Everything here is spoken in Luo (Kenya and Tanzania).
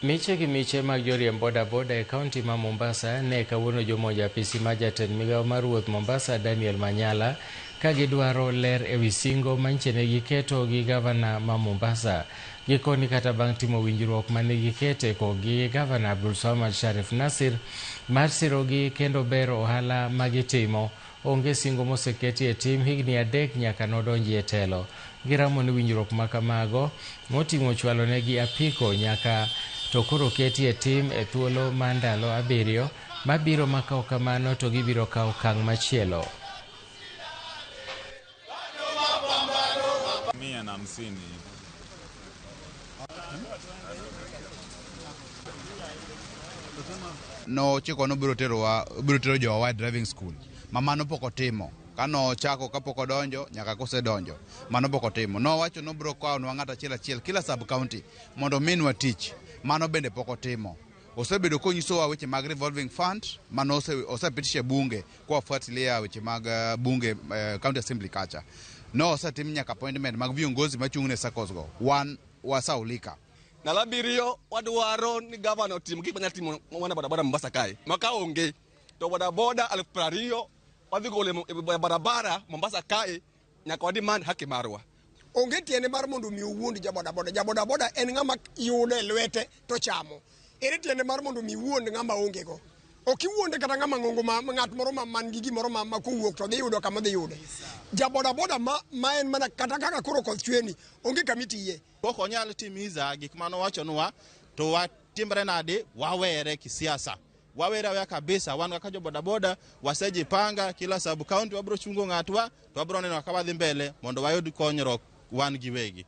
Miche gi miche mag joriemb bodaboda e kaunti ma Mombasa ne kawuono jomonjo apisi mar jatend migawo mar wuoth Mombasa Daniel Manyala ka gidwaro ler ewi singo manyiche ne giketo gi gavana ma Mombasa. Gikoni kata bang' timo winjruok mane gikete gi gavana Abdulswamad Sharif Nasir mar sirogi kendo bero ohala ma gitimo, onge singo moseketi e tim higni 3 nyaka nodonji e telo. Giramo ni winjruok ma kamago moting'o chwalo negi apiko nyaka to koro keti e tim e thuolo mar ndalo 7 mabiro ma ka ok kamano to gibiro kawo okang' machielo. 150. Nochiko nobiro terowa, obiro tero jowa e driving school. Ma mano pok otimo. Kano chako kapok odonjo nyaka kosedonjo. Mano pok otimo. Nowacho nobiro kawonwa ng'ato achiel achiel kila sub county mondo ominwa tich. Mano bende pok otimo. Osebedo konyisowa weche mag revolving fund mano osepitisha e bunge kwa fuatilia weche mag bunge county assembly kacha. No osetim nyaka appointment mag viongozi machung' ne SACCOs go. Wan wasaulika. Ndalo 7 wadwaro ni gavana otim gik manyalo timo wana bodaboda Mombasa kae. Ma ka onge to bodaboda 20,000 wadhi golo e barabara Mombasa kae nyaka wademand haki marwa. Onge tiende mar mondo mi owuond jabodaboda. Jabodaboda en ng'ama yude e lwete to chamo. Ere tiende mar mondo mi iwuond ng'ama onge go? Ok iwuonde kata ng'ama ng'ongo ma ng'at moro ma man gi gimoro ma kowuok to dhi yudo kama odhi yude. Jabodaboda ma en mana kata kaka koro koth chwe ni onge kama itiye. Pok onyal timiza gik mane owachonwa to watimre nade, wawere kisiasa. Wawere aweya kabisa, wan kaka jo bodaboda wasejipanga kila sub county wabiro chungo ng'atwa to wabiro neno kaka wadhi mbele mondo wayud konyruok wan giwegi.